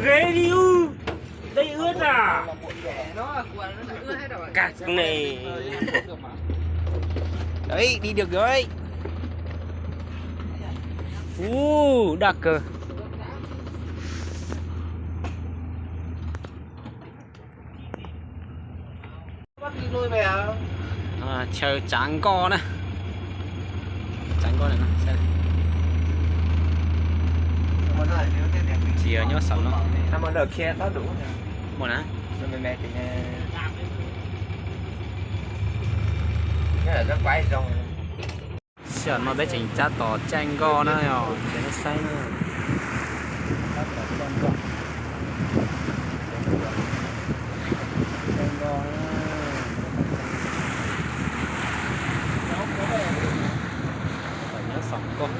Ghế đi ư, đây ướt à. Cặc này. Đấy, đi được rồi. Ú, đa cơ. Chaw tsav nkoj na. Tsav nkoj na. Tsis nyob saum no. Muaj na. Sij hawm no peb tseem cab tom caij nkoj na, yog ces nej saib na. Nyob saum nkoj.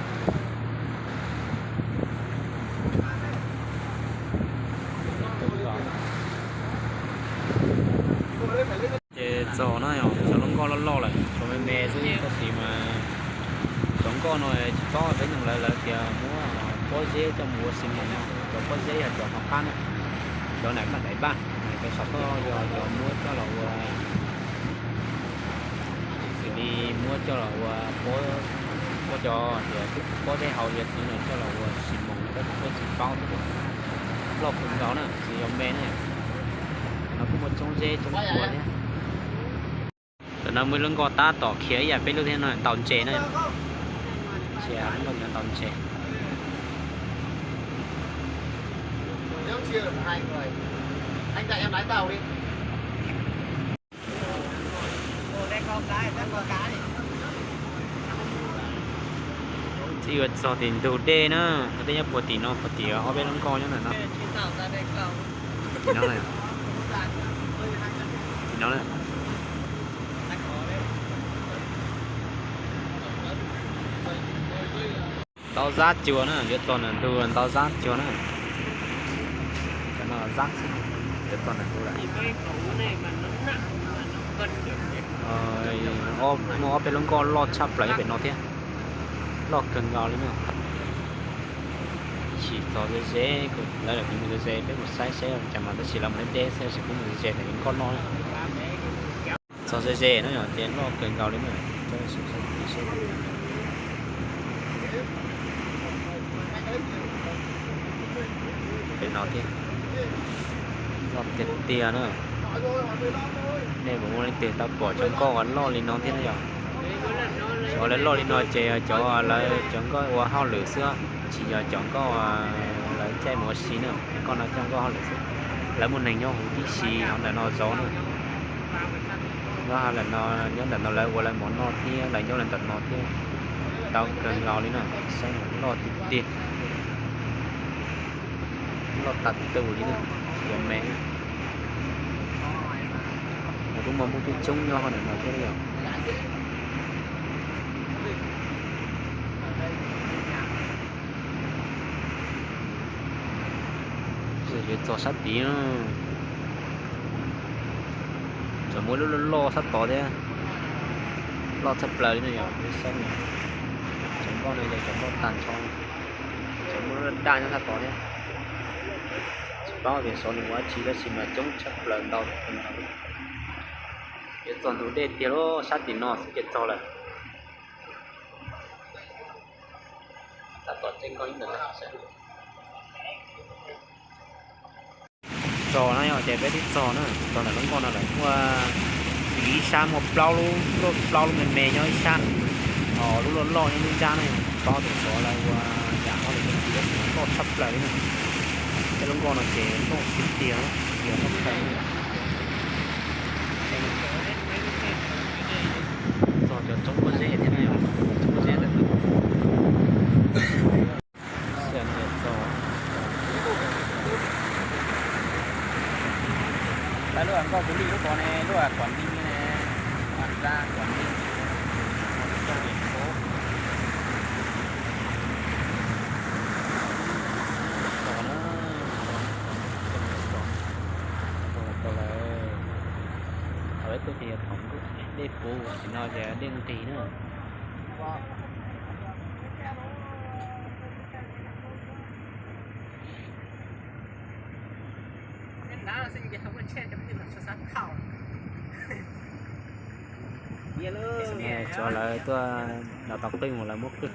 Ces txog no yog cov lub nkoj loj loj lawm, tshuav me me xwb, tab sis mas cov nkoj no tsis paub peb nyoog lawv, lawv tias muab pob zeb coj mus ua xi moos no, cov pob zeb yog cov qhov qab na, cov nam koj dais npaj, cov saum toj yog cov muab coj los ua, xws li muab coj los ua pob, pob cov tias pob zeb hauv yog txiv no coj los ua xi moos, tab sis peb tsis paub, loj kawg nkaus na, tsis yog me na. No kuj muaj tsoob zeb tsoob cua thiab. Tam no muaj ib lub nkoj tab tom khiav ib yam peb lub thiab no, ntaus ntses na. Ntsia nkoj ntaus ntses. Txij ua txog tim ntug dej na, tej nyob puag tim no, puag tim ob peb lub nkoj nyob ntawm no. Tim no, tim no. Ntau zab cua na, yuav txog ntawm ntug ntau zab cua na. Cov no zab xwb, yuav txog ntawm ntug lawm. Muaj ob peb lub nkoj loj tshaj plaws nyob pem no thiab, loj kawg nkaus li na. Sim txog ze ze, lawv lawm kuv mus ze ze, peb mus saib saib cas mas, tab sis lawv mus deb deb xwb, tab sis kuv mus ze ze ntawm lub nkoj loj na. Txog ze ze no yog ces loj kawg nkaus li na. Pem no thiab, loj tiag tiag na. Nej puas muaj leej twg tau pom cov nkoj uas loj li no thiab na yog? Cov lawv loj li no ces cov lawv cov nkoj ua hauj lwm xwb, tsis yog cov nkoj lawv caij mus ua si na. Nkoj no coj nkoj hauj lwm xwb, lawv muaj neeg nyob huv tib si hauv ntawm no zov na. Nyob ntawm no, nyob ntawm no lawv ua lawv mov noj thiab lawv nyob lawv ntawm no thiab. Ntau kawg nkaus li na, saib loj tiag tiag, loj tas tus li na, yuav me. Kuj muaj nplooj twb coob nyob hauv ntawm no thiab yog. Yuav txog sab tid, tseem muaj lub loj loj sab tod thiab, loj tshaj plaws li no yog. Cov nkoj no yog cov nkoj tag nrho, tseem muaj lub daj nyob sab tod thiab. Tsis paub tias xyov nws ua dab tsi tab sis mas coob tshaj plaws ntau. Yuav txog ntug dej tiag lawm, sab tim no xwb ces txog lawm. Tab tom txij nkoj ib ntawm no. Txog no yog tias peb twb txog na, txog ntawm lub nkoj no lawm, muaj ib sab muaj plaub lub, plaub lub me me nyob ib sab, ho lub loj loj nyob lub nrab na. Tsis paub tias xyov lawv ua yam hauj lwm dab tsi tab sis mas loj tshaj plaws li na. Peb lub nkoj no ces loj tiag tiag, tiag tshaj plaws li. Txog cov tsoob pob zeb thiab na, tsoob pob zeb ntawm no. Lub nkoj kuv li lub ko ne, lub kom li ne, mas da kom li. Txog na, txog lawm. Thaum peb tuaj ces yog thaum dej puv, tam sim no ces dej nqis na. Tsov lawv tuaj nov tau qwj mus lawv muab qwj.